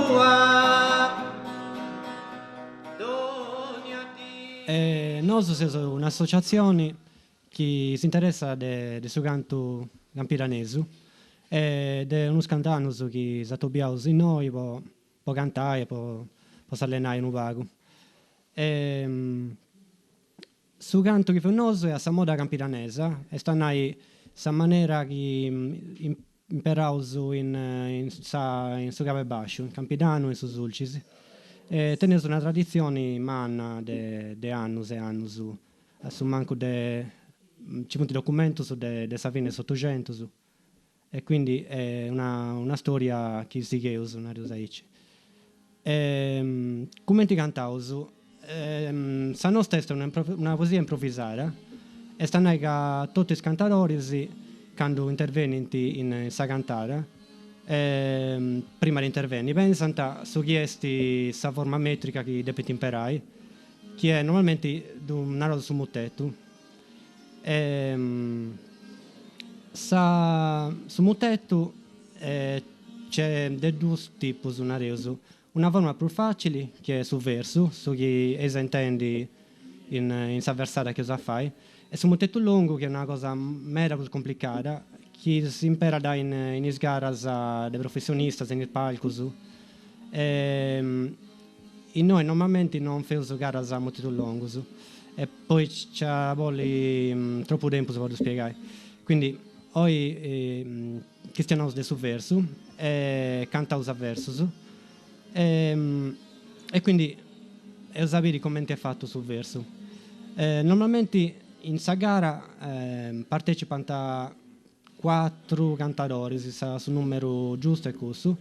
sua dogna dì. E nosu seus un'associatzioni chi s'interessat de su cantu campidanesu e de unus cant'annus chi s'atobiaus innoi po po cantai e po s'allenai unu pagu. Su cantu chi feus nosu est a sa moda campidanesa, est a nai sa manera chi imperaus in sa in su Cabu 'e Basciu, in Campidanu e in su Sulcis, e teneus una traditzioni manna de de annus e annus, a su mancu de nci funt documentus de de sa fini de s'Otuxentus E quindi est una una storia chi sigheus, nareus aici. E cumenti cantaus, sa nosta est una una poesia improvisada, est a nai ca totu is cantadoris candu intervenint in sa cantada, prima de intervenni pensant su chi est sa forma metrica chi depint imperai, chi est normalmenti ddu naraus su mutetu. Sa su mutetu nc'est de dus tipus, nareus, una forma prus facili chi est su versu, su chi eis a intendi in in sa versada chi eus a fai, e su mutetu longu chi est una cosa meda prus cumplicada chi s'imperat in in is garas de professionistas, in is palcus Innoi normalmenti non feus garas a mutetus longus e poi nci at a bolli tropu tempus po ddu spiegai. Quindi oi chistionaus de su versu e cantaus a versus e quindi eus a biri cumenti est fatu su versu. Normalmenti in sa gara partecipant cuatru cantadoris, su numeru giustu est cussu,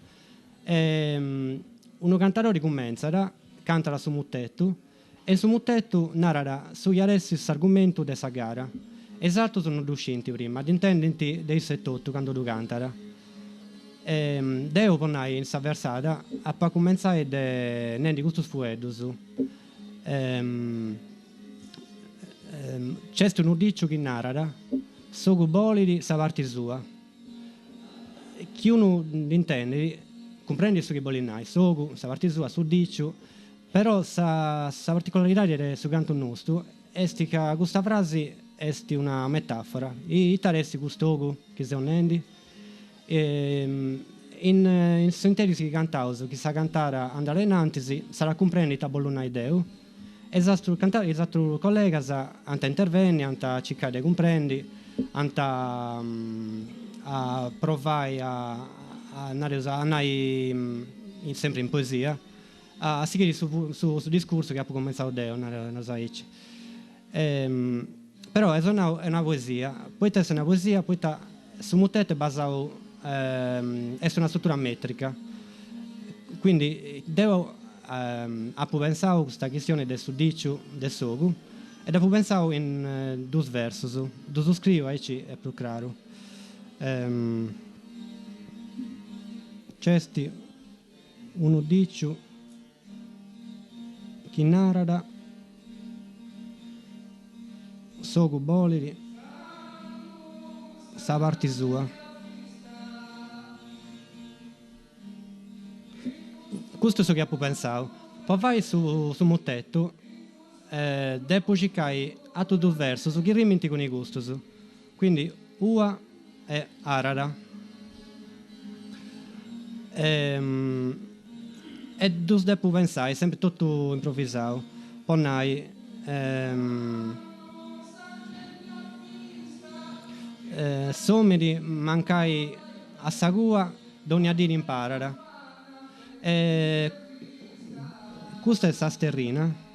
e unu cantadori cumentzat, cantat su mutetu e in su mutetu narat su chi at essi s'argumentu de sa gara e is atrus no ddu scint prima, dd'intendint de issu etotu candu ddu cantat. Deu po nai in sa versada apu a cumentzai de nendi custus fueddus, Nc'est unu dìciu chi narat, s'ogu bolit sa parti sua. Chi unu dd'intendit, cumprendit su chi bolit nai, s'ogu, sa parti sua, su dìciu, però sa sa particularidadi de su cantu nostu est ca custa frasi est una metafora. Ita at essi cust'ogu chi seu nendi? In in s'interis chi cantaus, chi sa cantada andat a innantis, s'at a cumprendi ita bollu nai deu e is atrus canta is atrus collegas ant a intervenni, ant a circai de cumprendi, ant a a provai a a nareus a nai sempri in poesia, a sighiri su su discursu chi apu cumentzau deu, nareus aici. Però eus nau est una poesia, poita est una poesia, poita su mutetu est basau, est una struttura metrica, quindi deu apu pensau custa chistioni de su diciu de s'ogu e dd'apu pensau in dus versus, ddus scriu aici est prus craru. Nc'est unu diciu chi narat s'ogu bolit sa parti sua. Custu est su chi apu pensau. Po fai su su mutetu depu circai atrus dus versus chi rimint cun i custus. Quindi ua e arara. E ddus depu pensai, sempri totu improvisau, po nai s'omini mancai a sa cua dogna dì imparat. E custa est sa sterrina.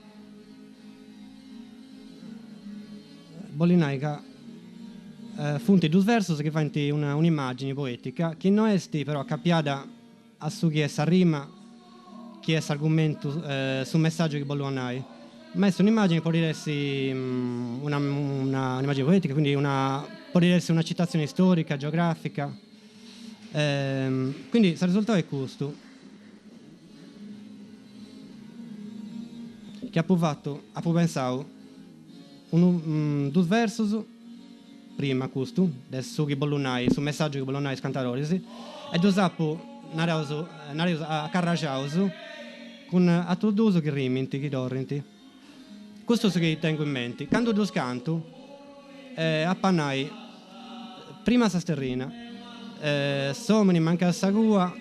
Bolit nai ca funt dus versus chi faint un'immagini poetica chi no est però acapiada a su chi est sa rima, chi est s'argumentu, su messaggiu chi bollu nai, ma est un'immagini podit essi una un'immagini poetica, quindi una podit essi una citazioni storica, geografica, quindi s'arresultau est custu. Chi apu fatu, apu pensau unu dus versus, prima custu, de su chi bollu nai, su messaggiu chi bollu nai a is cantadoris, e ddus apu Nareus, nareus acarraxaus cun atrus duus chi rimint, chi torrint. Custu su chi tengu in menti. Candu ddus cantu apu a nai prima sa sterrina, s'omini mancai a sa cua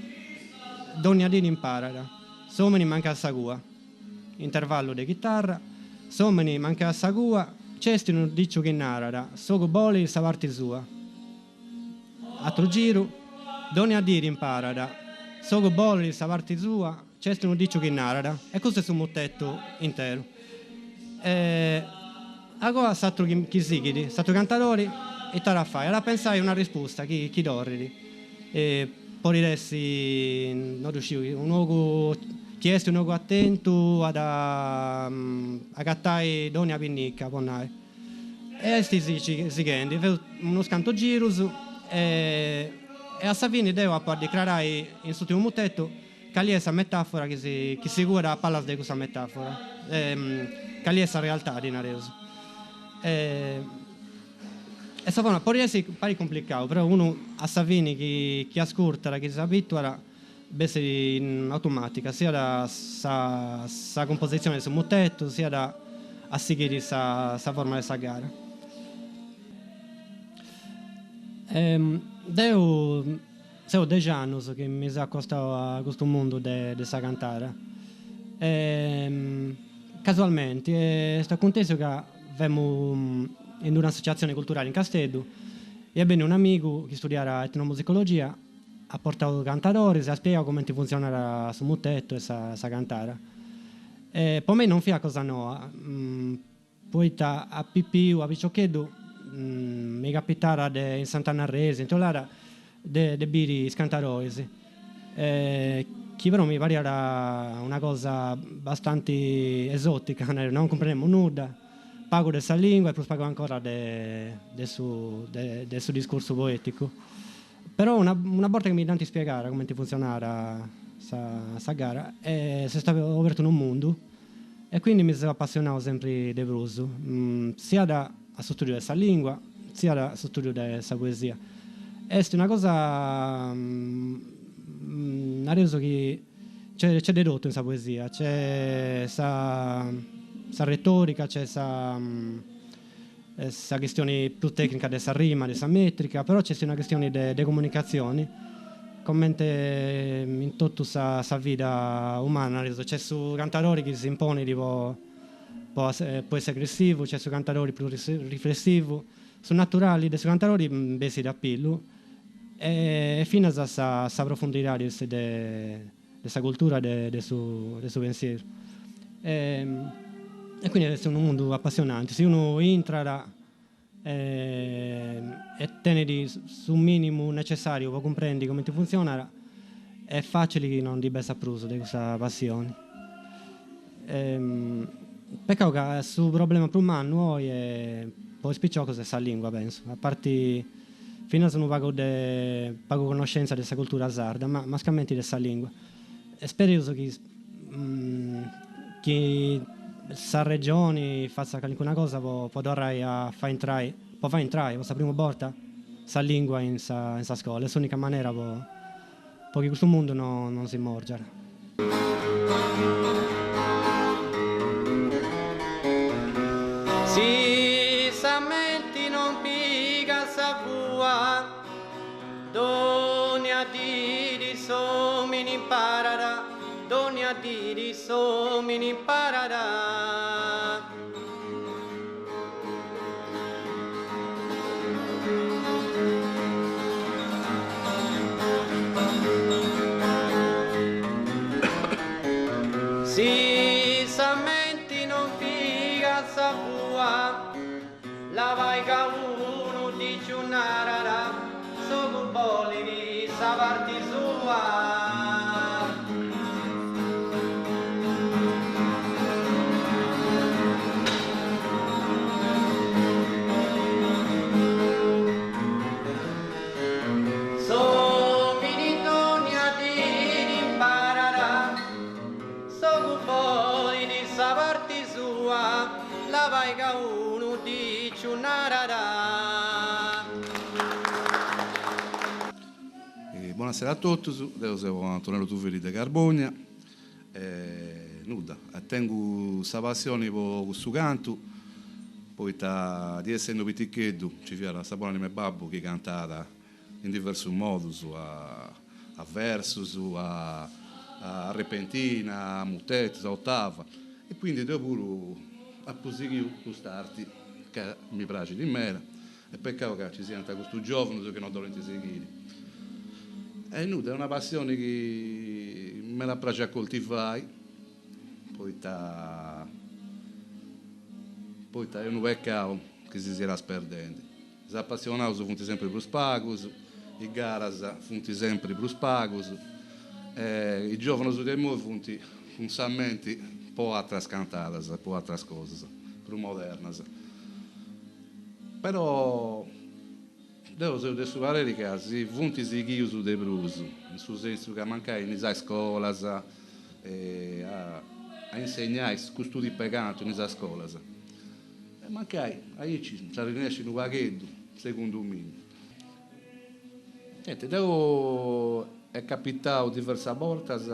dònnia dì imparat, s'omini mancai a sa cua, intervallu de chitarra, s'omini mancai a sa cua, nc'est unu diciu chi narat, s'ogu bolit sa parti sua. Atru giru, dònnia dì imparat, s'ogu bolit sa parti sua, nc'est unu diciu chi narat, e custu est su mutetu interu. E agoa s'atru chi sighit, s'atru cantadori, ita at a fai? At a pensai una rispusta chi chi torrit. Podit essi, no ddu sciu, unu ogu, chi est unu ogu atentu at a agatai dònnia pinnica, po nai. E est sighendi, feus unus cantu girus e a sa fini deu apu a decrarai in s'urtimu mutetu cali est sa metafora chi si chi si cuat a palas de cussa metafora, cali est sa realtadi, nareus. E sa forma podit essi parit cumplicau, però unu a sa fini chi chi ascurtat, chi s'abituat, bessit in automatica, siat sa sa cumpositzioni de su mutetu, siat a sighiri sa sa forma de sa gara. Deu Seu dexi annus chi mi seu acostau a custu mundu de de sa cantada e casualmenti est acuntessiu ca femu in d'una associatzioni culturali in Casteddu e est benniu un'amigu chi studiat etnomusicologia, at portau cantadoris e at spiegau cumenti funtzionat su mutetu e sa sa cantada. E po mei non fiat cosa noa Poita a pipiu, a piciocheddu, mi capitat de in Sant'Anna Arresi, in Teulada, de de biri is cantadoris, chi però mi pariat una cosa bastanti esotica, non cumprendemu nudda, pagu de sa lingua e prus pagu ancora de de su de su discursu poeticu. Però una una borta chi mi dd'ant spiegada cumenti funtzionat sa sa gara s'est obertu unu mundu E quindi mi seu apassionau sempri de prus, siat a su studiu de sa lingua, siat a su studiu de sa poesia. Est una cosa, nareus chi nc'est de totu in sa poesia, nc'est sa sa retorica, nc'est sa sa chistioni prus tecnica de sa rima, de sa metrica, però nc'est una chistioni de comunicatzioni, comente in totu sa sa vida umana, nareus, nc'est su cantadori chi s'imponit po po po essi aggressivu, nc'est su cantadori prus riflessivu, su naturali de su cantadori bessit a pillu e finas sa sa profundidadi de de sa cultura de de su de su pensieru. E quindi est unu mundu apassionanti, si unu intrat e tenit su minimu necessariu po cumprendi cumenti funtzionat, est facili chi non ndi bessat prus de cussa passioni. Pecau ca su problema prus mannu oi po is piciocus est sa lingua, pensu, a parti Finas unu pagu de pagu connoschèntzia de sa cultura sarda, ma mascamenti de sa lìngua. Spereus chi chi sa Regioni fatzat calincuna cosa po po torrai a fai intrai, po fai intrai po sa primu borta sa lìngua in sa in sa scola, est s'unica manera po po chi custu mundu no non si morgiat. Si sa menti non pigat sa fua, dònnia dì s'òmini imparat, dònnia dì s'òmini imparat. Si sa menti non pigat sa fua, labai ca unu diciu narat, s'ogu bolit sa parti sua. S'omini dogna dì imparat, s'ogu bolit sa parti sua, labai ca unu diciu narat. Bona. Bonasera a totus, deu seu Antonello Tuveri de Carbogna e nudda, tengu sa passioni po custu cantu poita di essendu piticheddu nci fiat sa bon'anima 'e babbu chi cantat in diversus modus, a versus, a repentina, a mutetus, a otava e quindi deu puru apu sighiu cust'arti ca mi praxit meda E pecau ca ci siant custus giòvunus chi no dd'olint sighiri. E nudda, est una passioni chi meda praxit a coltivai, poita poita est unu pecau chi si siat sperdendi. Is apassionaus funt sempri prus pagus, is garas funt sempri prus pagus e is giòvunus de imoi funt cun sa menti po ateras cantadas, po ateras cosas prus modernas. Però deu seu de su pareri ca si funt sighius de prus, in su sensu ca mancai in is iscolas a insegnai custu tipu 'e cantu in is iscolas, e mancai aici nc'arrinescit unu pagheddu, segundu mimi. Niente, deu est capitau diversas bortas,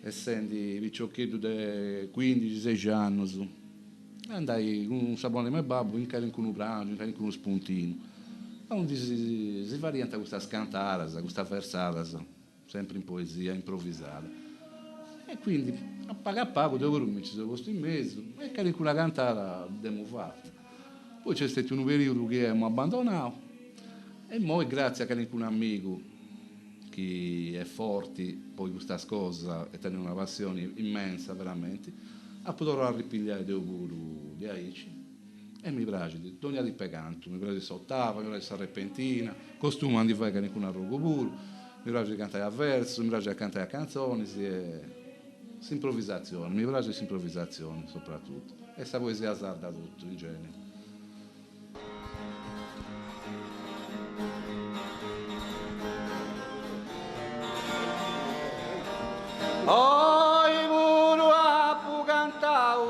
essendi piciocheddu de cuindixi seixi annus, andai cun sa bon'anima 'e babbu in calincunu prangiu, in calincunu spuntinu, aundi si fadiant custas cantadas, custas versadas, sempri in poesia improvisada. E quindi a pagu a pagu deu puru mi nci seu postu in mesu e calincuna cantada dd'emu fata. Poi nc'est stetiu unu periodu chi emu abbandonau e immoi gratzias a calincunu amigu chi est forti po custas cosas e tenit una passioni immensa veramenti, apu torrau a ripigliai deu puru de aici e mi praxit dogna tipu 'e cantu, mi praxit s'ottava, mi praxit sa repentina, costumu a ndi fai calincunu arrogu puru, mi praxit cantai a versus, mi praxit a cantai a cantzonis e s'improvisatzioni, mi praxit s'improvisatzioni sopratutu e sa poesia sarda totu in genere. Oi puru apu cantau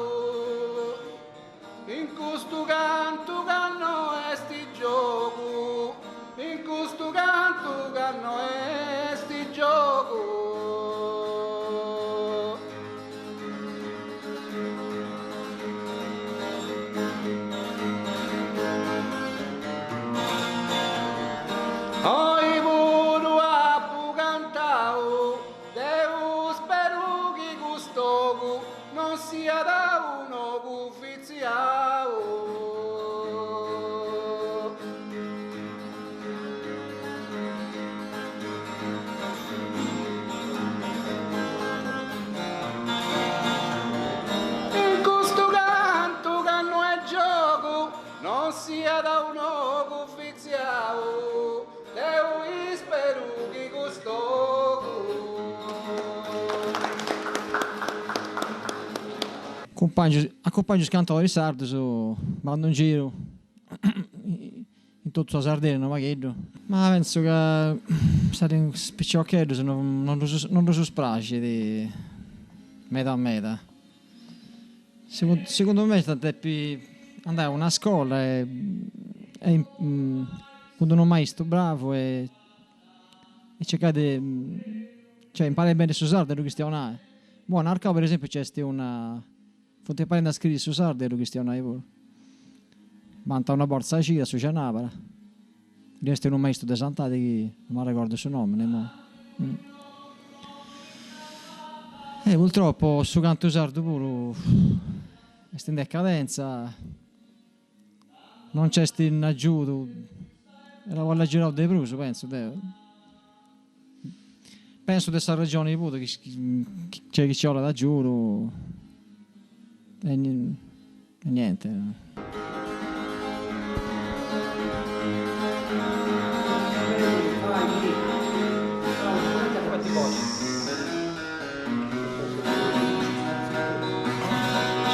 in custu cantu ca no est giogu, in custu cantu ca no est giogu. Oi puru apu cantau, deu speru chi cust'ogu non siat un'ogu fitziau. In custu cantu ca no est giogu non siat un'ogu fitziau, deu isperu chi cust'ogu. Cumpangius, acumpangiu is cantoris sardus, bandu in giru In totu sa Sardegna unu pagheddu. Ma pentzu ca is piciocheddus non ddus praxit meda meda. Segundu mei s'iant depi andai a una scola e cun d'unu maistu bravu e circai de cioè imparai beni su sardu e ddu chistionai. Imoi in Narcau per esempiu nc'est una Funt imparendi a scriri su sardu e a ddu chistionai puru. Bant una borta sa cida, su cenabara. Ddi est unu maistu de Santadi chi non m'arregordu su nomini imoi. E purtroppo su cantu sardu puru est in decadenza, non nc'est un'agiudu, iat a bolli agiudau de prus, pentzu deu. Pensu de sa Regioni puru chi nc'est chi nci 'olat agiudu e niente.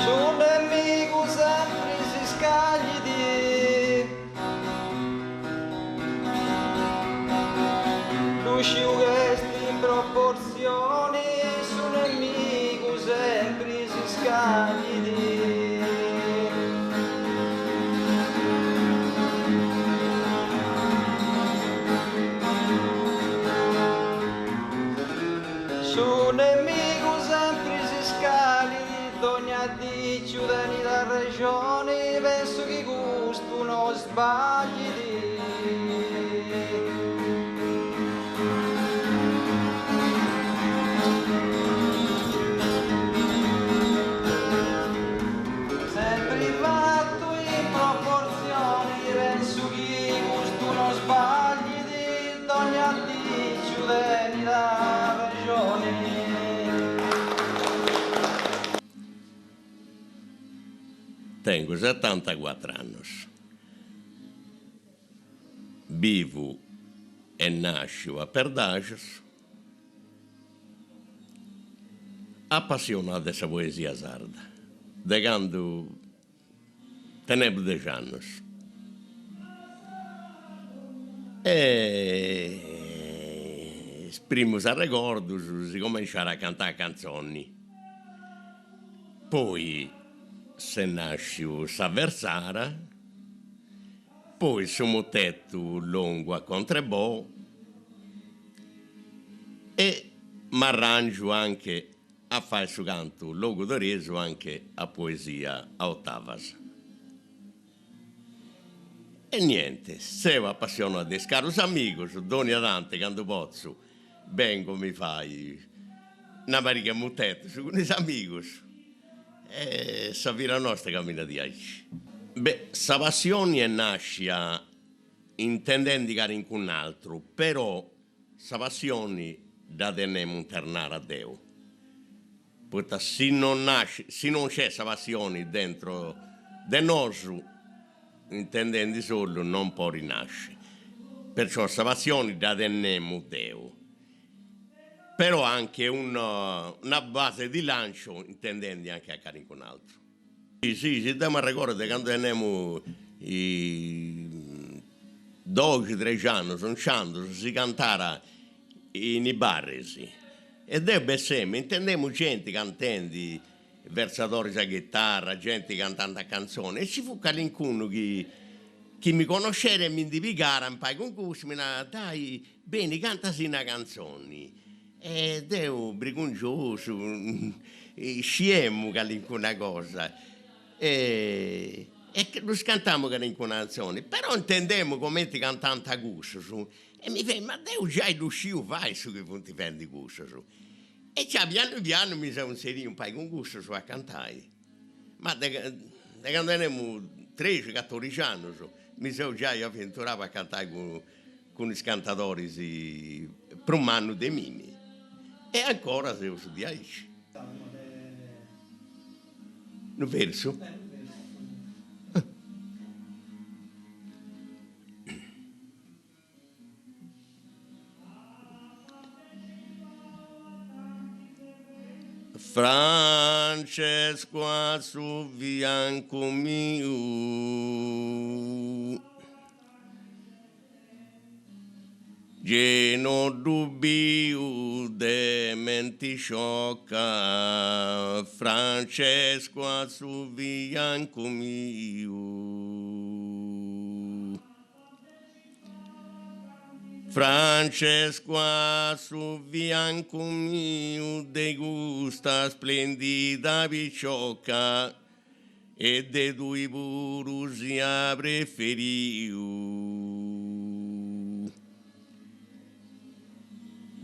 Su nemigu sempri si scaglidi. Ddu sciu ch'est in proportzioni su nemigu sempri si scaglidi. nemigu sempri si scalit, dogna diciu tenit arrexoni, pensu chi custu no sbaglit. Sempri fatu in proportzioni, pensu chi custu no sbaglit, dogna diciu tenit arrexoni. Tengu setantacuatr'annus. Bivu e nàsciu a Perdaxus. Apassionau de sa poesia sarda de candu tenemu dex'annus e is primus arregordus si cumenciat a cantai cantzoni, poi s'est nasciu sa versara, poi su mutetu longu a contrebò e m'arrangiu anche a fai su cantu logudoresu anche a poesia a otavas. E niente, seu apassionau de is carus amigus, dònnia tanti candu potzu bengu a mi fai una pariga 'e mutetus cun is amigus e sa vida nosta caminat diaici. Beh, sa passioni est nàscia intendendi calincun'altru, però Sa passioni dda tenemu internara deu, poita si non nascit, si non nc'est sa passioni dentro de nosu, intendendi solu non podit nasci, perciò sa passioni dda tenemu deu, però anche una base di lancio intendendi anche a calincun'altru. Si, si, deu m'arregordu de candu tenemu doxi trexi annus, intzandus si cantara in is barris e deu bessemu, intendemu genti cantendi, versadoris a ghitarra, genti cantandi a cantzoni e nci fut calincunu chi chi mi connoscera e mi ndi pigara impari cun cussu, mi narat, dai, beni, cantasi una cantzoni E deu, brigungiosu, sciemu calincuna cosa e ddus cantamu calincuna cantzoni, però intendemu cumenti cantant cussus e mi femu, ma deu giai ddu sciu fai su chi funt fendi cussus. E giai pianu pianu mi seu inseriu impari cun cussus a cantai, ma de candu tenemu trexi catodixi annus mi seu giai aventurau a cantai cun cun is cantadoris prus mannus de mimi e ancora seus diaici. Unu versu? Francesco a su fiancu miu. Gei no ddu biu de menti sciocca, Francesco a su fiancu miu. Francesco a su fiancu miu de custa splendida picciocca E de tui puru sia preferiu.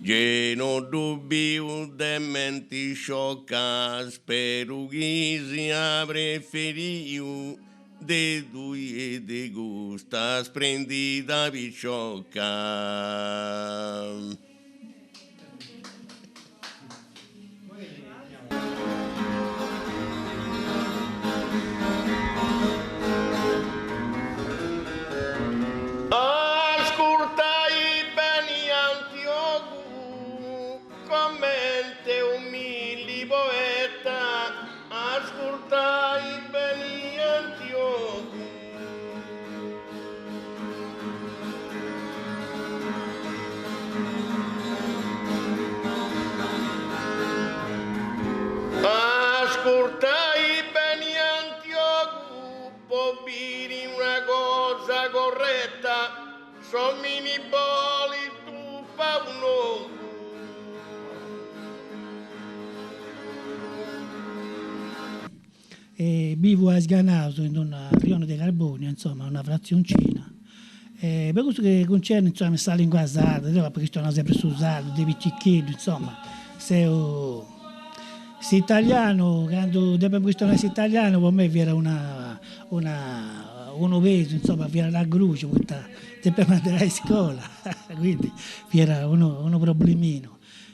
Gei no ddu biu de menti sciocca, speru chi sia preferiu de tui e de custa splendida picciocca. Ascurtai beni Antiogu comente umili poeta ascurtai beni Antiogu. Ascurtai beni Antiogu po biri una cosa corretta, s'omini bolit tupa un'ogu. E bivu a Is Ganaus in d'una rione de Carbonia, insoma, una fratzioncina. E po cussu chi cuncernit, insoma, sa lingua sarda, deu apu chistionau sempri su sardu de piticheddu, insoma, seu s'italianu, candu depemus chistionai s'italianu po mei fiat una una unu pesu, insoma, fiat una gruxi, poita depemus andai a iscola, quindi fiat unu unu probleminu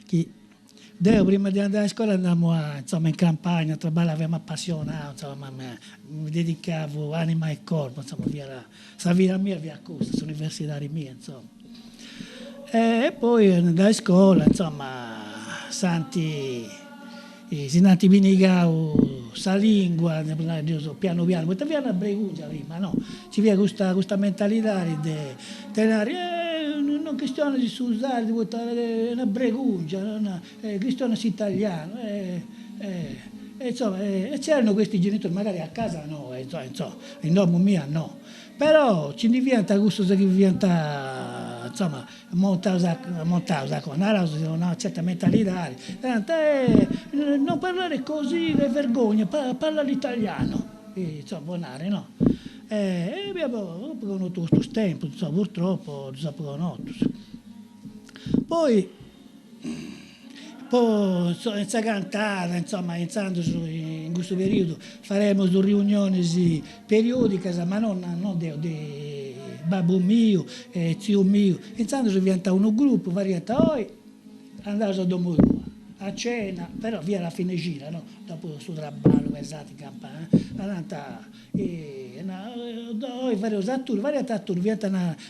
chi Deu prima de andai a iscola andamu a, insoma, in campagna a traballai, femu apassionau, insoma, mi dedicavu anima e corpo, insoma, fiat, sa vida mia fiat custa, s'universidadi mia, insoma. E poi andai a iscola, insoma, s'ant, si nd'ant pinigau sa lingua, pianu pianu, poita fiat una bregungia prima, no, Ci fiat custa custa mentalidadi de de nai non chistionis su sardu poita est una bregungia, chistiona s'italianu e e insoma e c'erano questi genitori, magari a casa no, insoma, in domu mia no, però nci ndi fiant cussus chi fiant insoma montaus a montaus a coa, naraus una certa mentalidadi, narant non parlare così che vergogna, parla l'italiano Insoma, po nai, no? E apu apu connotu custus tempus, insoma, purtroppo ddus apu connotus. Poi po in sa cantada, insoma, intzandus in cussu periodu faremus riunionis periodicas, ma non non deu, de babbu miu e tziu miu, intzandus fiant unu gruppu, fadiant oi Andaus a domu tua, a cena, però fiat a fine cida, no, dopu su traballu pesau in campagna, andant oi fadeus a turnu, fadiant a turnu, fiant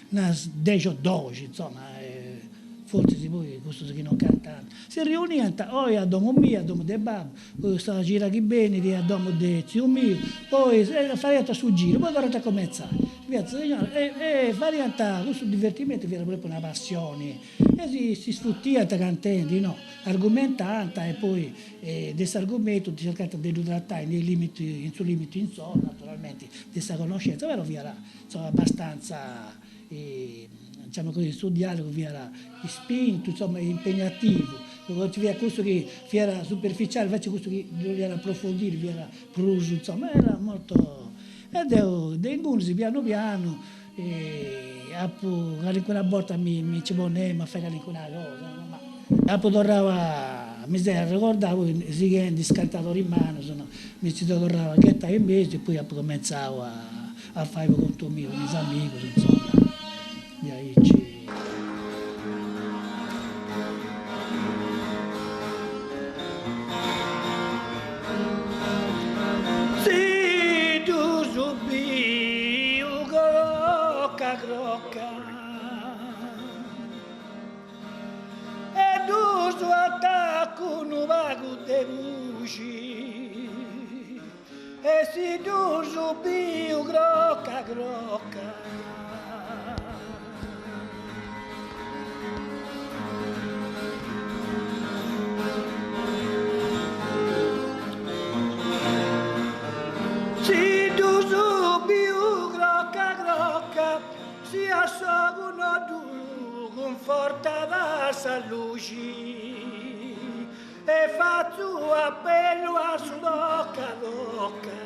unas dexi o doxi, insoma, fortzis poi cussus chi non cantant, si riuniant oi a domu mia, a domu de babbu, sa cida chi benit a domu de tziu miu, poi fadiant su giru, poi torrant a cumentzai, fiat e fadiant cussu divertimentu fiat propriu una passioni E si si sfutiant cantendi, no, argumentant e poi de s'argumentu circant de ddu tratai nei limiti, in su limiti insoru, naturalmenti, de sa connoscenza, però fiat insoma abastanza diciamo così, su dialogu fiat ispintu, insoma impegnativu, nci fiat cussu chi fiat superficiali, invece cussu chi ddu 'oliat aprofondiri fiat prus, insoma, era molto e deu de ingunis pianu pianu E apu calincuna borta mi mi nci ponemu a fai calincuna cosa, ma apu torrau a mi seu arregordau poi sighendi is cantadoris mannus, no, mi nci seu torrau a ghetai in mesu e poi apu cumentzau a a fai po contu miu cun is amigus, insoma, diaici. Si ddus biu crocca crocca e ddus attaccu unu pagu de buci e si ddus biu crocca crocca. Si ddus biu crocca crocca, si a s'ogu no ddu cunfortat sa luxi e fatzu apellu a su tocca tocca.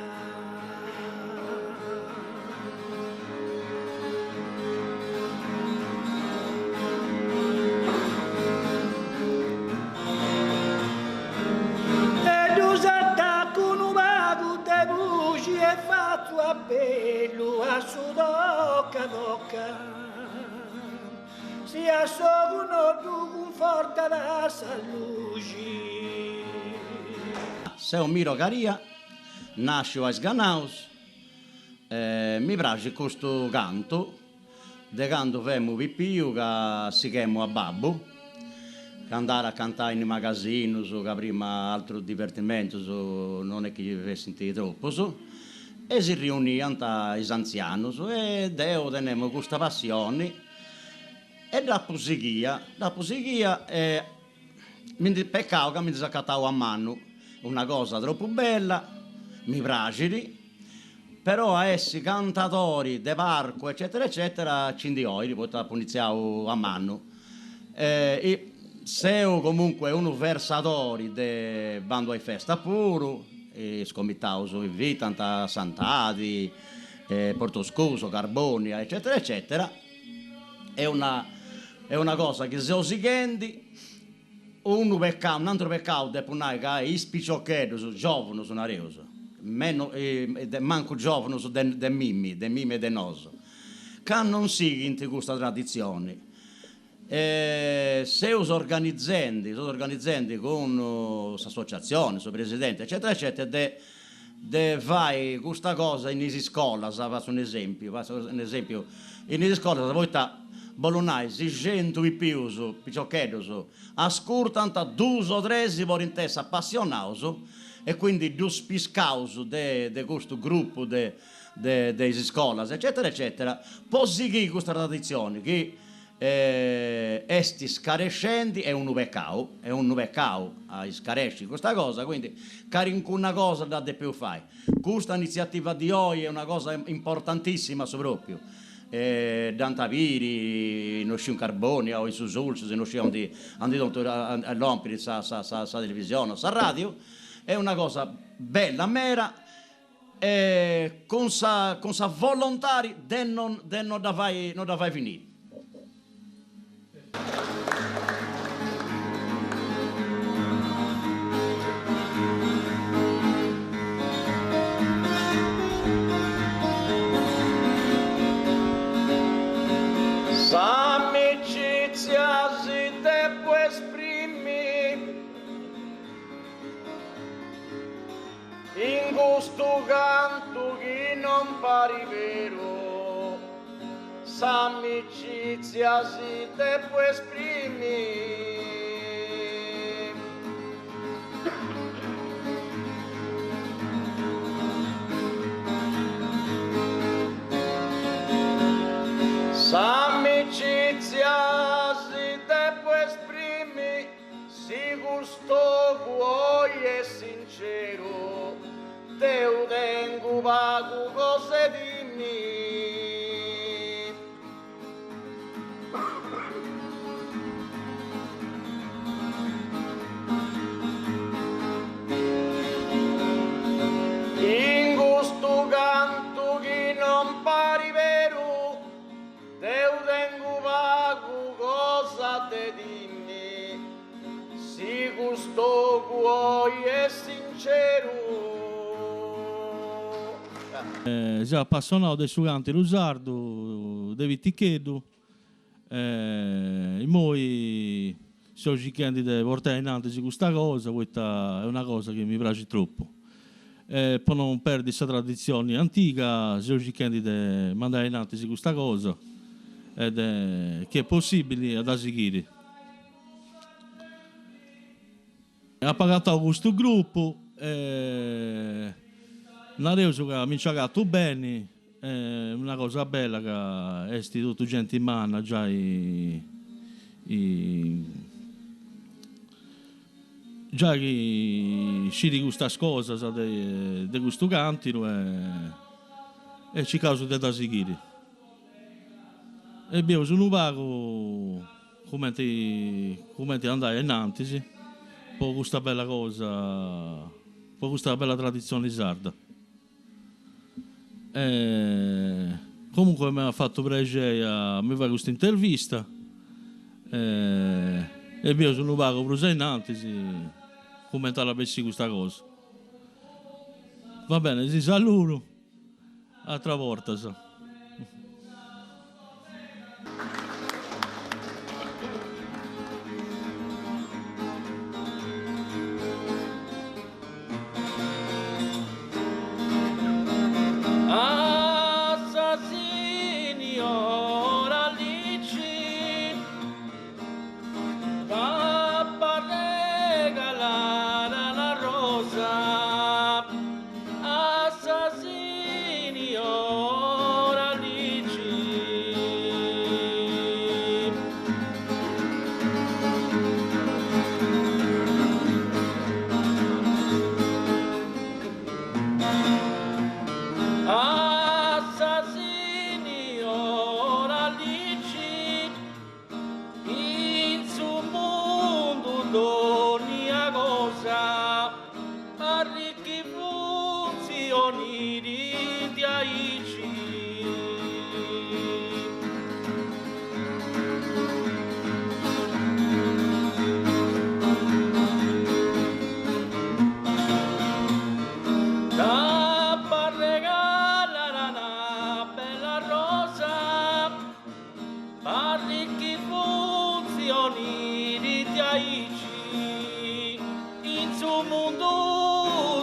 E ddus atacu unu pagu de buci e fatzu apellu a su toca toca. Si a s'ogu no ddu cunfortat sa luxi. Seu Miro Caria, nàsciu a Is Ganaus, e mi praxit custu cantu De candu femu pipiu ca sighemu a babbu, ca andàt a cantai in is magasinus, ca prima atrus divertimentus non est chi fessint tropus, e si riuniant is antzianus e deu tenemu custa passioni e dd'apu sighia, dd'apu sighia e mi ndi, pecau ca mi ndi seu acatau a mannu, una cosa tropu bella, mi praxit Però a essi cantadori de parcu eccetera eccetera ci ndi 'oit poita apu iniziau a mannu. Seu comunque unu versadori de bandu a is festas puru. Is comitaus invitant a Santadi, Portoscuso, Carbonia eccetera eccetera, est una est una cosa chi seus sighendi, unu pecau, un'aturu pecau depu nai ca is piciocheddus giovunus nareus, meno mancu giovunus de de mimi, de mimi e de nosu, ca non sighint custa traditzioni E seus organizendi, seus organizendi cun s'associatzioni, su presidenti eccetera eccetera de de fai custa cosa in is iscolas, fatzu un'esempiu, fatzu un'esempiu, in is iscolas poita bollu nai si centu pipius, piciocheddus, ascurtant, dus o tres podint essi apassionaus e quindi ddus piscaus de de custu gruppu de de de is iscolas eccetera eccetera po sighiri custa traditzioni chi est scarescendi, est unu pecau, est unu pecau a iscaresci custa cosa, quindi calincuna cosa dda depeus fai. Custa iniziativa di oi est una cosa importantissima a su propriu, dd'ant a biri, no sciu in Carbonia o in su Sulcis, no sciu aundi aundi totu lompit sa sa sa televisioni o sa radiu, est una cosa bella meda E cun sa cun sa volontadi de non de no dda fai no dda fai finiri. S'amicizia si depu esprimi. In custu cantu chi non parit beru, s'amicizia si depu esprimi. S'amicizia si depu esprimi. Si cust'ogu oi est sinceru, deu tengu pagu cosa 'e timmi. In custu cantu chi non parit beru, Deu tengu pagu cosa de timmi, si cust'ogu oi est sinceru. Seu apassionau de su cantiru sardu de piticheddu e immoi seu circhendi de portai ainnantis custa cosa poita est una cosa chi mi praxit tropu E po non perdi sa traditzioni antiga seus circhendi de mandai ainnantis custa cosa e de chi est possibili a dda sighiri. Apu agatau custu grupu e nareus ca mi nci agatu beni, est una cosa bella ca est totu genti manna giai Giai chi scit custas cosas de custu cantiru e circaus de dda sighiri. E bieus unu pagu cumenti cumenti andai ainnantis po custa bella cosa, po custa bella traditzioni sarda. E comunque m'at fatu prexeri a mi fai custa intervista e bieus unu pagu prus ainnantis cumenti at a bessiri custa cosa. Va bene, si saludu, atras bortas. A sa signora Alici Dd'ap'a regalada una rosa A sa signora Alici. A sa signora Alici. In su mundu dònnia cosa. aici. T'apo a regalare una bella rosa, Parrit chi funtzionit diaici in su mundu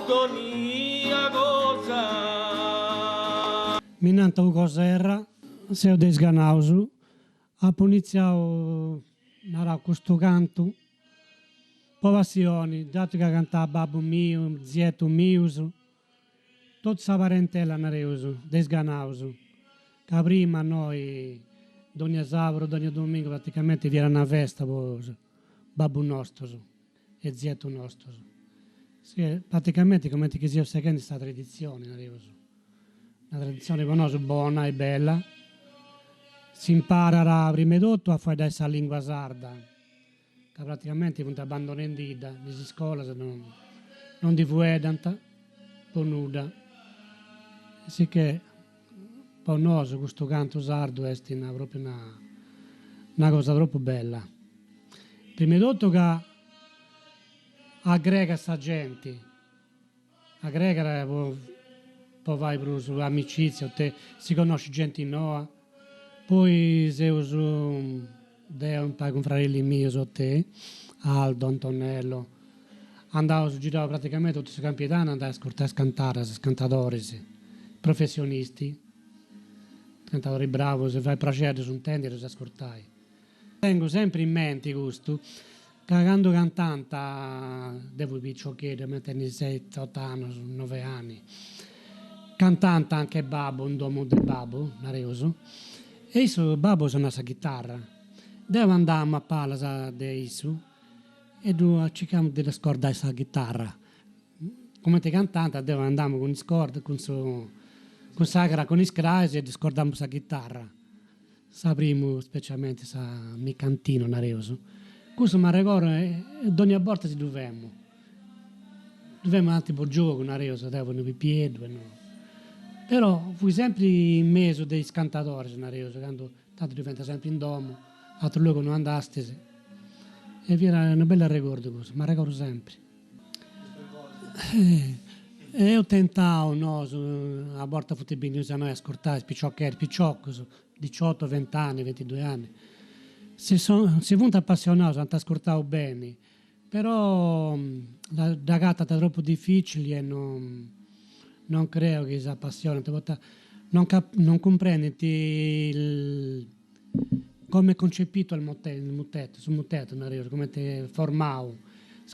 dònnia cosa. Mi nant Ugo Serra, seu de Is Ganaus, apu initziau, naraus, custu cantu po passioni, datu ca cantàt babbu miu, zietus mius, Totu sa parentela nareus de is Ganaus, ca prima innoi dònnia sàburu, dònnia domingu praticamenti fiat una festa po babbus nostus e zietus nostus. Praticamenti cumenti chi seus sighendi sa traditzioni nareus, una traditzioni po nosu bona e bella, s'imparat prima 'e totu a fueddai sa lingua sarda ca praticamenti funt abbandonendidda, in is iscolas non ndi fueddant po nudda, sicchè po nosu custu cantu sardu est una propriu una cosa tropu bella, prima 'e totu ca aggregat sa genti, aggregat po fai prus amicizia o si connoscit genti noa, poi seus deu impari cun fradilis mius o te, Aldo, Antonello, andaus giraus praticamenti totu su Campidanu a andai a ascurtai is cantadas, is cantadoris professionisti, cantadoris bravus, fait praxeri a ddus intendi e ddus ascurtai. Tengu sempri in menti custu, ca candu cantànt, deu fui piciocheddu, ia tenni seti otu annus, novi anni, cantànt anche babbu, in domu de babbu, nareus, e issu, babbu sonat sa ghitarra, deu andamu a palas de issu e ddu circamu de ddu scordai sa ghitarra, cumenti cantànt deu andamu cun is cordas, cun su cun sa cun is crais e ddi scordamu sa ghitarra Sa primu specialmenti sa Mi cantino nareus, cussu m'arregordu e dogna borta si ddu femu, ddu femu tanti po giogu nareus, deu fui unu pipieddu e no, però fui sempri in mesu de is cantadoris nareus, candu tanti ddu faiant sempri in domu, ateru logu no andastis e fiat unu bellu arregordu cussu, m'arregordu sempri. Eus tentau nosu, a bortas funt bennius a innoi a ascurtai is piciochedus, piciocus, diciotto, vent'anni, ventidui anni, si si funt apassionaus, ant ascurtau beni, però dd'agatant tropu dificili e non non creu chi s'apassionant, poita non non cumprendint Come è concepito il mutetu, su mutetu nareus, cumenti est formau,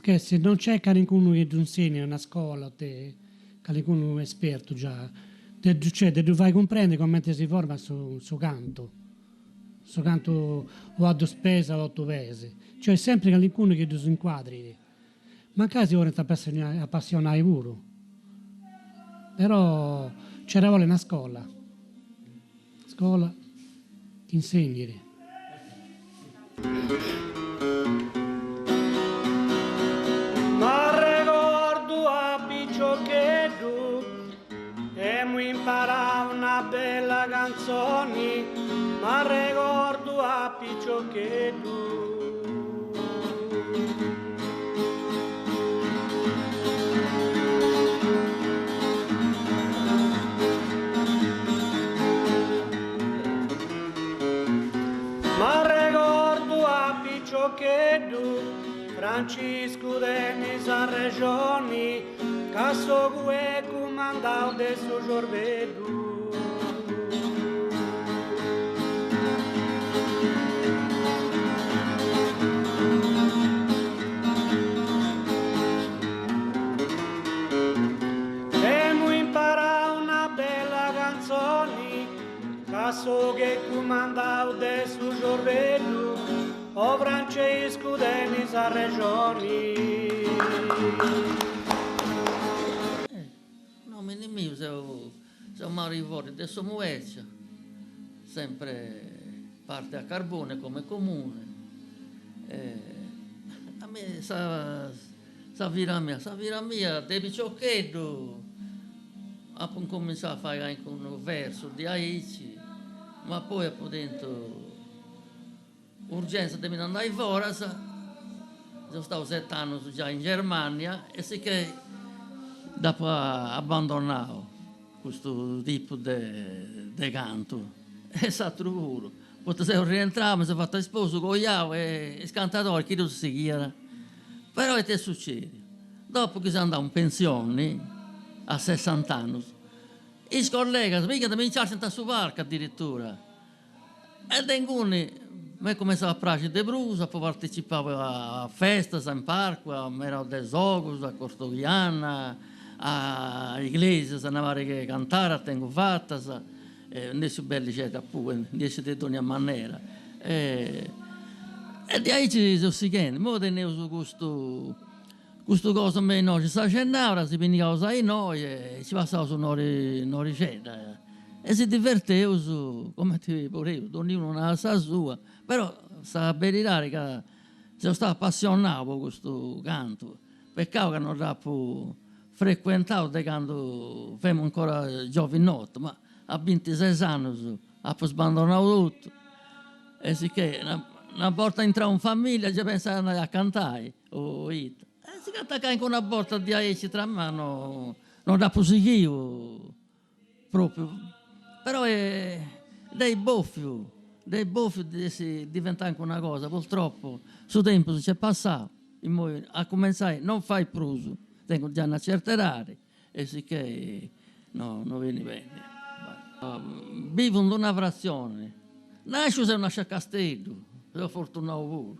che si non nc'est calincunu chi ddu insegnat in una scola o te, calincunu espertu già, de ddu cioè de ddu fai cumprendi cumenti si format su su cantu, su cantu o a dus peis o a otu peis, cioè sempri calincunu chi ddus incuadrit, mancai si podint apassionai puru, però nc'est a bolli una scola Scola chi insegnit. M'arregordu a piciocheddu emu imparau una bella cantzoni m'arregordu a piciocheddu. M'arregordu a piciocheddu, Franciscu tenis arrexoni, ca s'ogu est cumandau de su ciorbeddu. Emu imparau una bella cantzoni ca s'ogu est cumandau de su ciorbeddu o Franciscu tenis arrexoni. Nomini miu seu seu Mario Ivorio de s'Omu 'Eccia, sempre parte a Carbonia come comune e a mei sa sa vida mia, sa vida mia de piciocheddu. Apu incumintzau a fai calincunu versu diaici, ma poi apu tentu urgenza de mi nd'andai foras, seu stau set'annus giai in Germania e sicchè dd'apu abbandonau custu tipu de cantu e s'aturu puru, poita seu rientrau, mi seu fatu a isposu, coiau e is cantadoris chi ddus sighiat. Però ita est sucediu, dopu chi seu andau in pensioni a sessant'annus, is collegas pigant e mi nci artziant a su palcu addirittura E de inguni m'est cumentzau a praxi de prus, apu partecipau a festas in parcu, a Merau de Sogus, a Cortoghiana, a Iglesias, una pariga 'e cantaras tengu fatas, nd'essi bellixedda puru, nd'essi de dogna manera. E diaici seus sighendi, imoi teneus custu custu cosa me innoi, sa cenàbura si pinnigaus a innoi e ci passaus un'orixedda e si diverteus cumenti podeus, donniunu narat sa sua, però sa beridadi ca seu stau apassionau po custu cantu, pecau ca no dd'apu frecuentau de candu femu ancora giovinotu, ma a bintises annus apu sbandonau totu e sicchè una borta intrau in familia gei pensai a andai a cantai o ita. E si cantat calincuna borta diaici tra ma no no dd'apu sighiu propriu, però dd'ei bofiu, dd'ei bofiu de essi diventau calincuna cosa, purtroppo su tempus nc'est passau, immoi a cumenzai non fait prus, tengu giai una certa edadi e sicchè no no benit beni. Bivu in d'una fratzioni, nasciu seu nasciu a Casteddu, seu fortunau puru,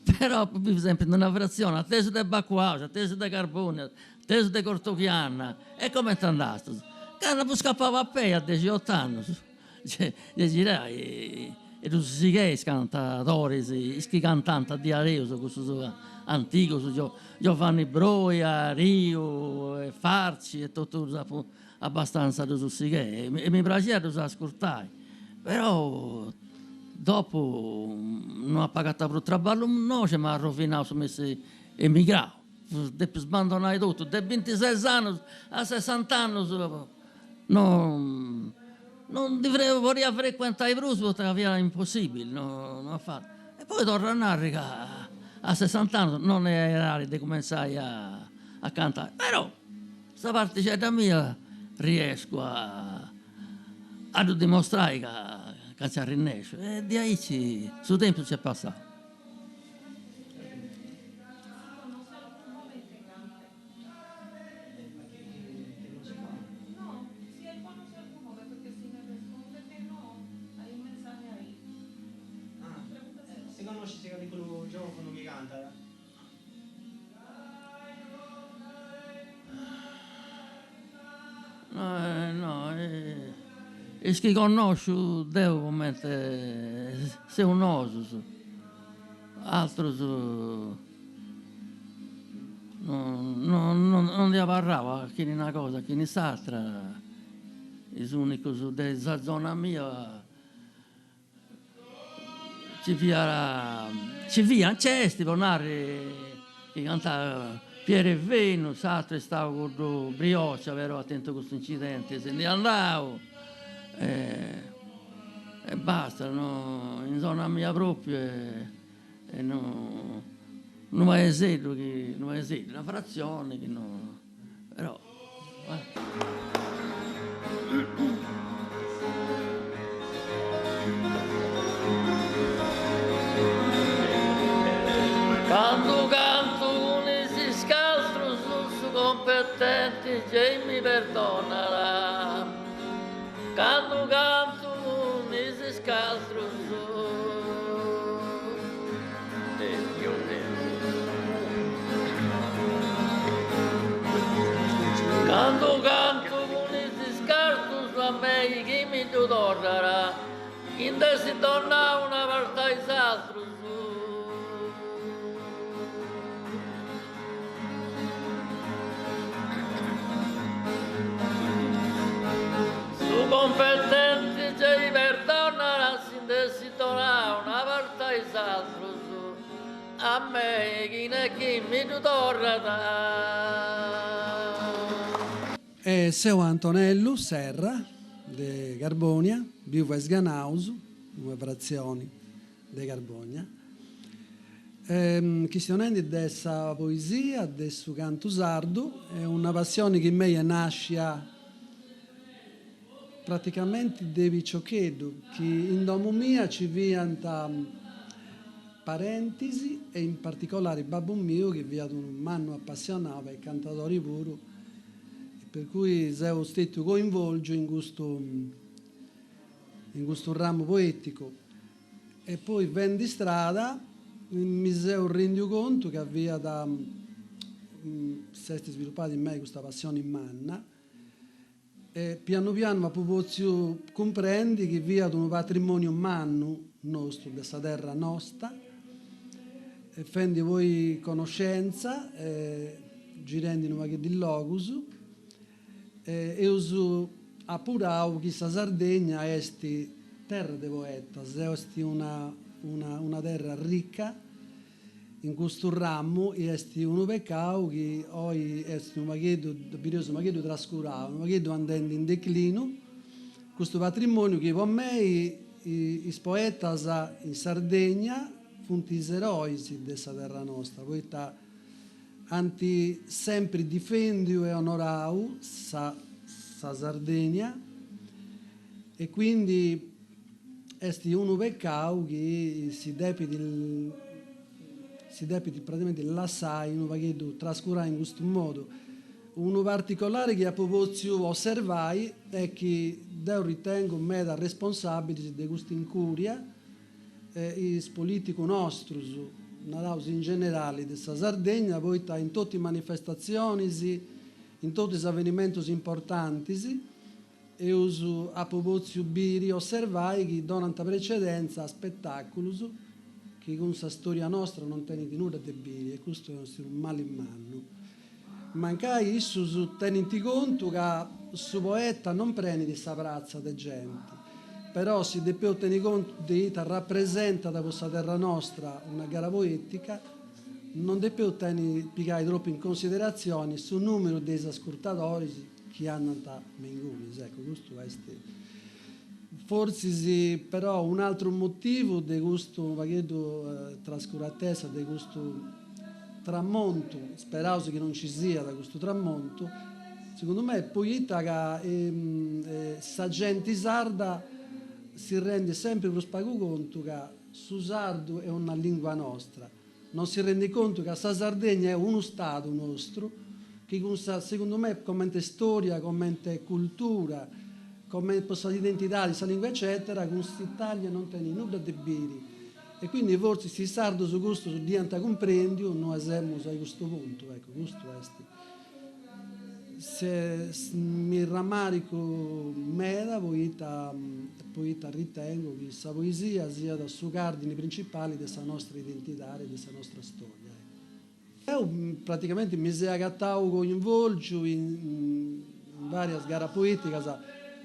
però apu biviu sempri in d'una fratzioni, atesu de Bacu Aus, atesu de Carbonia, atesu de Cortoghiana, e cumenti andastus? Candu apu scapau a pei a dexiot'annus De girai e ddus sigheis cantadoris, is chi cantant diaderus, cussus antigus, Giovanni Broi, Ariu e Farci e totus ddus apu abastanza ddus sighei e mi praxiat ddus ascurtai, però dopu no apu agatau prus traballu innoxi e m'at arrovinau su m'essi emigrau, depiu sbandonai totu, de bintises annus a sessant'annus No non ndi podia frecuentai prus poita ca fiat impossibili, no no afatu. E poi torru a narri ca a sessant'annus non est edadi de cumenzai a a cantai, però sa partixedda mia riescu a a ddu dimostrai ca ca nci arrennesciu e diaici su tempus nc'est passau. Si connoscis calincunu giovunu chi cantat? No, is chi connosciu deu cumenti seus nosus, atrus No no ndi abarrau a chini una cosa a chini s'atra, is unicus de sa zona mia nci fiat nci fiat nc'est po narri chi cantat Piero Fenu, s'aturu est stau cuddu Brioccia però at tentu custu incidenti e si nd'est andau e basta no in zona mia propriu E no unu paeseddu chi unu paeseddu, una fratzione chi no però Candu cantu cun is iscaltrus su competenti gei mi perdonat Candu cantu cun is iscaltrus. Candu cantu cun is iscartus a mei chi mi ddu torrat, chi nd'essi donau una parti a is atrus. Su competenti gei perdonat si nd'essi donau una parti a is atrus, a mei chini est chi mi ddu torrat. E Seu Antonellu Serra de Carbònia, bivu a Is Ganaus, una fratzioni de Carbònia. Chistionendi de sa poesia, de su cantu sardu, est una passioni chi in mei est nàscia praticamenti de piciocheddu, chi in domu mia nci fiant parentis e in particolari babbu miu chi fiat unu mannu apassionau e cantadori puru, per cui seu stetiu coinvolgiu in custu in custu ramu poeticu e poi fendi strada mi seu rendiu contu ca fiat s'est svilupada in mei custa passioni manna E pianu pianu apu potziu cumprendi chi fiat unu patrimoniu mannu nostru, de sa terra nosta, e fendi poi conoscenza e girendi unu pagheddu is logus, eus apurau chi sa Sardegna est terra de poetas, est una una terra ricca In custu ramu i est unu pecau chi oi est unu pagheddu, ddu bideus unu pagheddu trascurau, unu pagheddu andendi in declinu, custu patrimoniu chi po mei is poetas in Sardegna funt is erois de sa terra nosta, poita ant sempri difendiu e onorau sa sa Sardegna e quindi Est unu pecau chi si depit si depit praticamenti lassai unu pagheddu trascurai in custu modu. Unu particolari chi apu potziu osservai est chi deu ritengu meda responsabilis de custa incuria is politicus nostrus, naraus in generali de sa Sardegna, poita in totu is manifestatzionis, in totu is avenimentus importantis, Eus apu potziu biri, osservai chi donant precedenza a spetàculus chi cun sa storia nostra non tenint nudda de biri e custu est unu mali mannu. Mancai issus tenint contu ca su poeta non prenit sa pratza de genti, però si depeus tenni contu de ita rapresentat po sa terra nostra una gara poetica, non depeus tenni pigai tropu in consideratzioni su numeru de is ascurtadoris, chi andant me ingunis, ecco, custu est fortzis però un'altru motivu de custu unu pagheddu trascuratesa, de custu tramontu, speraus chi non ci siat custu tramontu, segundu me poita ca sa genti sarda si rendit sempri prus pagu contu ca su sardu est una lingua nostra, Non si rendit contu ca sa Sardegna est unu stadu nostru chi cun sa, segundu me, comente storia, comente cultura, comente po sa identidadi, sa lingua eccetera, cun s'Italia non tenit nudda de biri. E quindi fortzis si is sardus custus dd'iant cumprendiu no semus a custu puntu, ecco, custu est. Se mi ramaricu meda poita poita ritengo chi sa poesia siat su cardini principali de sa nostra identidadi e de sa nostra storia. Deu praticamenti mi seu agatau coinvolgiu in varias garas poeticas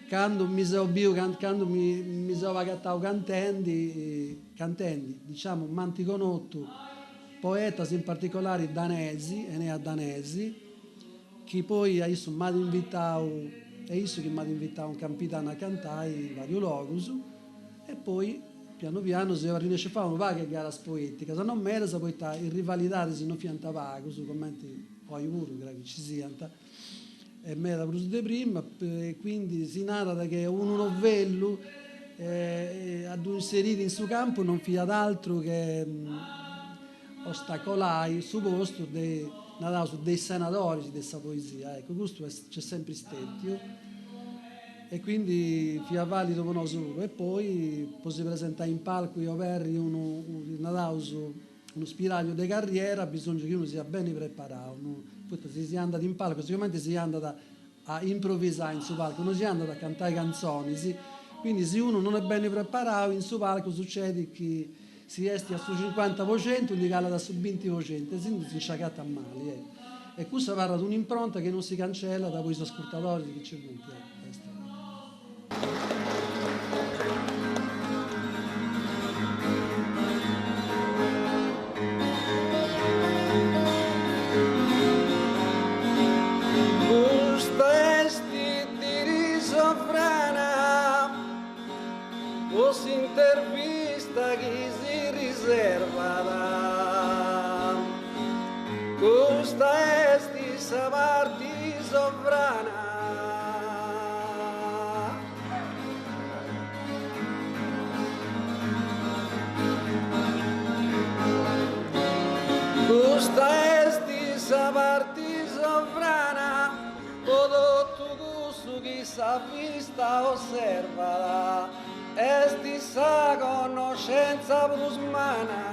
candu mi seu biu candu mi seu agatau cantendi cantendi diciamo m'ant connotu Poetas in particolari Danesi, Enea Danesi, chi poi a issu m'at invitau, est issu chi m'at invitau in Campidanu a cantai in varius logus, e poi pianu pianu seu arrennesciu a fai unu pagu 'e garas poeticas, non medas poita is rivalidadis non fiant pagus, cumenti oi puru creu chi ci siant, e meda prus de prima, e quindi si narat che unu novellu a ddu inseriri in su campu non fiat altru che ostacolai su postu de, naraus, de is senadoris de sa poesia, eccu, custu est nc'est sempri stetiu e quindi fiat validu po nosu puru e poi po si presentai in palcu e oberri unu, naraus, Unu spiragliu de carriera bisongiat chi unu siat beni preparau, poita si si andat in palcu, sigumenti si andat a improvisai in su palcu, non si andat a cantai cantzonis, quindi si unu non est beni preparau in su palcu sucedit chi si est a su cincuanta po centu ndi calat a su binti po centu e quindi si nci agatat mali, eccu. E cussa abarrat un'impronta chi non si cancellat po is ascurtadoris chi nci funt, eccu. Custa est s'intervista chi si riservat, custa est sa parti sovrana. Custa est sa parti sovrana po totu cussu chi sa vista osservat, est sa connoscenza prus manna.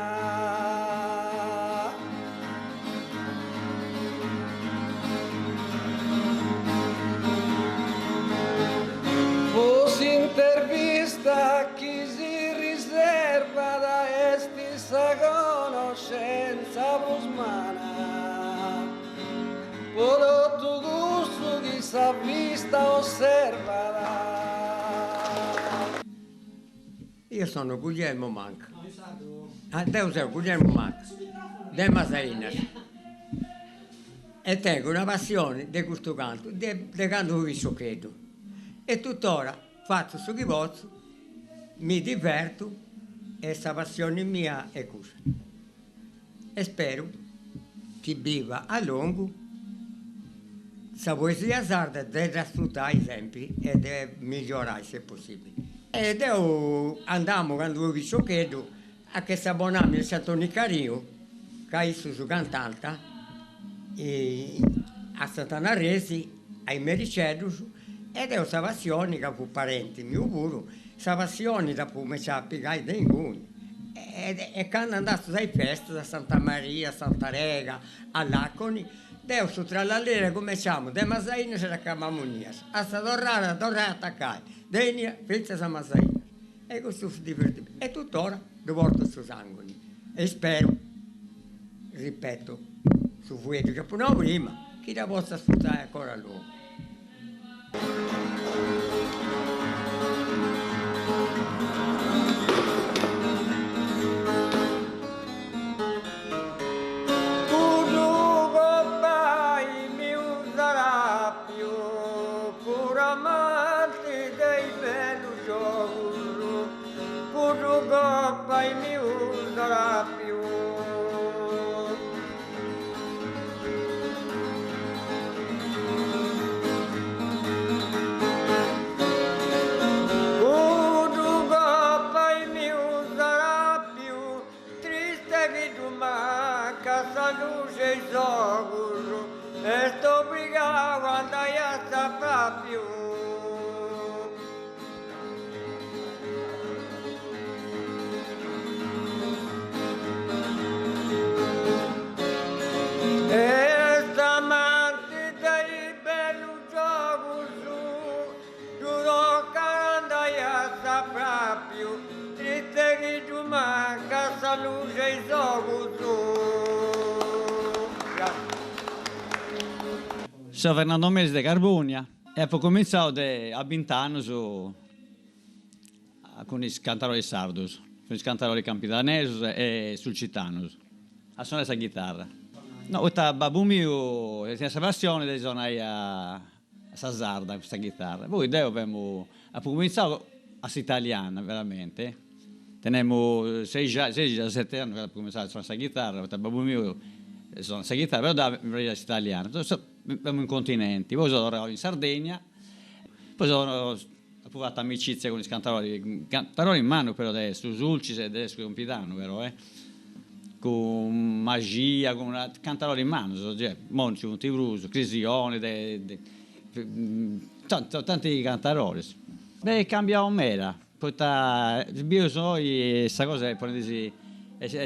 Po s'intervista chi si riservat est sa conoscenza prus manna po totu cussu chi sa vista osservat. Io sono Guglielmo Manca. Deu seu Guglielmo Manca, de Masainas, e tengu una passioni de custu cantu de candu fui piciocheddu e tuttora fatzu su chi potzu, mi divertu e sa passioni mia est cussa e speru chi biva a longu sa poesia sarda de dda sfrutai sempri e de migliorai se possibili. E deu andamu candu fui piciocheddu a che sa bon'anima de tziu Antoni Cariu, ca issus cantant a Sant'Anna Arresi a is mericeddus e deu sa passioni, ca fut parenti miu puru, sa passioni dd'apu cumenciada a pigai de inguni e candu andastus a is festas a Santa Maria, a Sant'Arega, a Laconi, deu su trallallera cumenciamu de Masainas e dd'acabamu innias, a sa torrada torrai a atacai de innia finzas a Masainas E custu fut divertimentu. E tuttora ddu portu in su sanguni. E isperu, ripeto, su fueddu chi apu nau prima, chi dda potza sfrutai ancora a longu. Cuddu gopai miu Zarapiu fut amanti de is bellus giogus, cuddu gopai miu Zarapiu. Cuddu gopai miu Zarapiu Triste chi ddu mancat sa luxi 'e is ogus, est obrigau a andai a s'apràpiu. Est amanti de is bellus giogus, Ddu tocat a andai a s'apràpiu, triste chi ddu mancat sa luxi 'e is ogus. Seu Fernando Melis de Carbonia e apu cumintzau de a bint'annus cun is cantaroris sardus, cun is cantaroris campidanesus e sulcitanus, a sonai sa ghitarra. No, poita babbu miu teniat sa passioni de sonai a sa sarda cun sa ghitarra, poi deu femu, apu cumintzau a s'italiana veramente, tenemu seixi seti annus candu apu cumintzau a sonai sa ghitarra, poita babbu miu sonat sa ghitarra, però deu mi praxiat s'italiana, femu in continenti, poi seu torrau in Sardegna, poi seu apu fatu amicizia cun is cantaroris, cantaroris mannus però de su Sulcis e de su Campidanu però eh, cun Maxia, cun cantaroris mannus, cioè, imoi non nci funt prus, Crisioni de tanti cantaroris. Est cambiau meda, poita si bieus oi sa cosa est ponendisi, cioè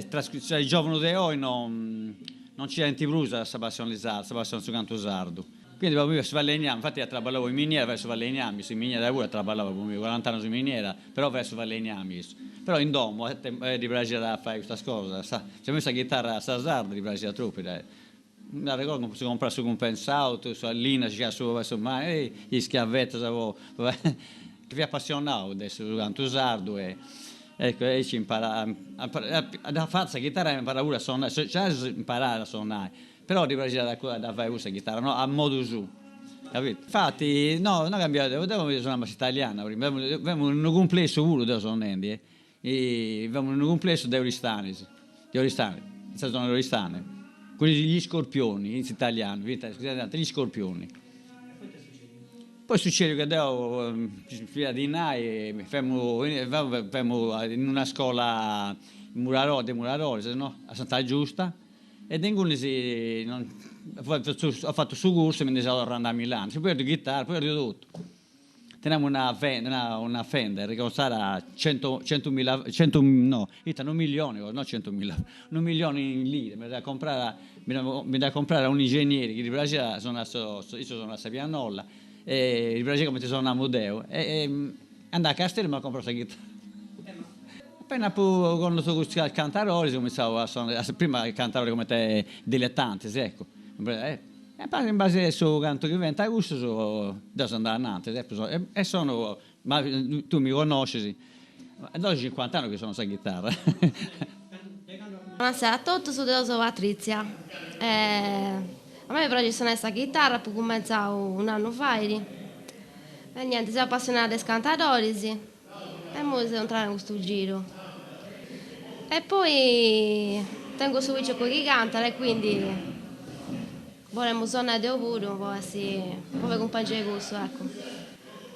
is giovunus de oi non nci tenint prus sa passioni sarda, sa passioni de su cantu sardu Quindi babbu miu su fallegnami, infatti at traballau in miniera, faiat su fallegnami, issu in miniera puru at traballau babbu miu, corant'annus in miniera, però faiat su fallegnami issu. Però in domu ddi praxiat a fai custas cosas, sa a mei sa ghitarra a sa sarda ddi praxiat tropu, mi arregordu si comporat su cumpensau, sa linna, si su su is chiavetas po fiat apassionau de su cantu sardu e ecco aici imparat, at fatu sa ghitarra e imparat puru a sonai, giai imparat a sonai Però ddi praxiat a dda fai cussa ghitarra, no, a modu suu. Capito? Infati, no, no cambiau deu, deu sonamu s'italiana prima, femu in unu cumplessu puru deu sonendi, femu in unu cumplessu de Oristanis, de Oristani, in sa zona de Oristani, cun gli scorpioni in s'italianu, fiant, si narant gli scorpioni. Poi sucediu ca deu fia dinai, femu femu in una scola de muradoris no, a Santa Giusta E de ingunis ho fatu su cursu e mi ndi seu torrandi a Milano, seu perdiu ghitarra, perdiu totu. Teniamu una una Fender chi costara cento centomila cento no ita unu milioni no centomila unu milioni in lire, mi dd'at comprada mi dd'at comprada un'ingegneri chi ddi praxiat sonai issu sonat sa pianola e ddi praxiat cumenti sonamu deu e andà a Casteddu e m'at comprau sa ghitarra. Appena apu connotu custus cantadoris cumintzau a sonai, prima cantadoris cumenti diletantis eccu, e in base a su cantu chi faiant cussus deu seu andau ananti e sonu, ma tui mi connoscis, deu cincuant'annus chi sonu sa ghitarra. Bonasera a totus, deu seu Patrizia a mei mi praxit sonai sa ghitarra, apu cumentzau un'annu fait e nienti, seu apassionada de is cantadoris E immoi seu intrada in custu giru. E poi tengu su piciocu chi cantat e quindi bolemu sonai deu puru po essi, po fai cumpangia a cussu, eccu.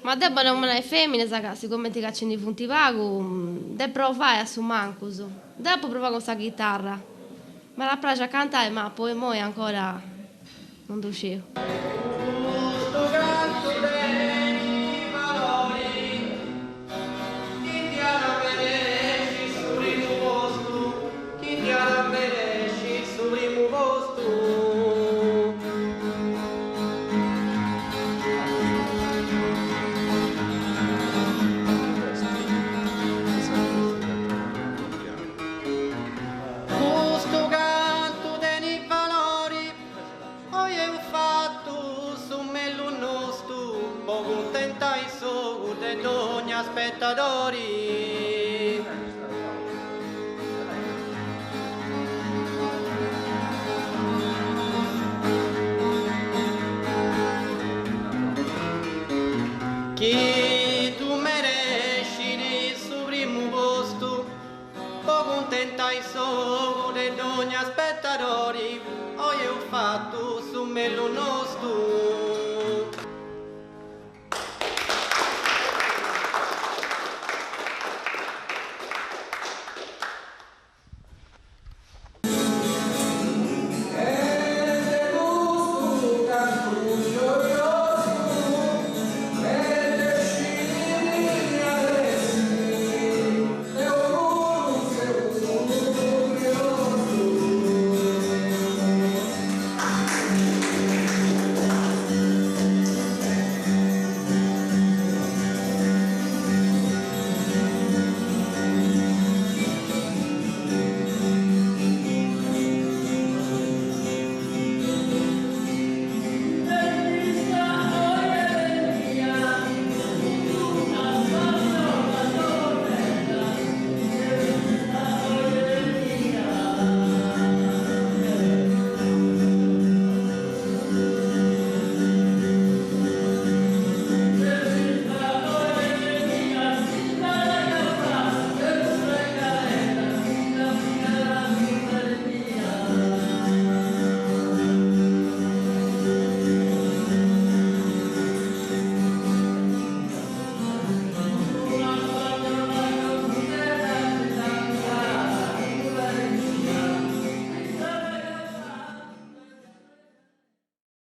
Ma deu bolemu nomenai feminas ca sigumenti ca nci ndi funt pagu, de provai a su mancus. Deu apu provau cun sa ghitarra, m'at a praxi a cantai ma po immoi ancora Non ddu sciu. Custu cantu tenit valori chi dd'iat a meresci su primu postu chi dd'iat a meresci su primu postu. Custu cantu tenit valori Oi eus fatu su mellus nostu po cuntentai s'ogu de dogna spetadori. Chi ddu merescit su primu postu Po cuntentai s'ogu de dogna spetadori, oi eus fatu su mellus nostu.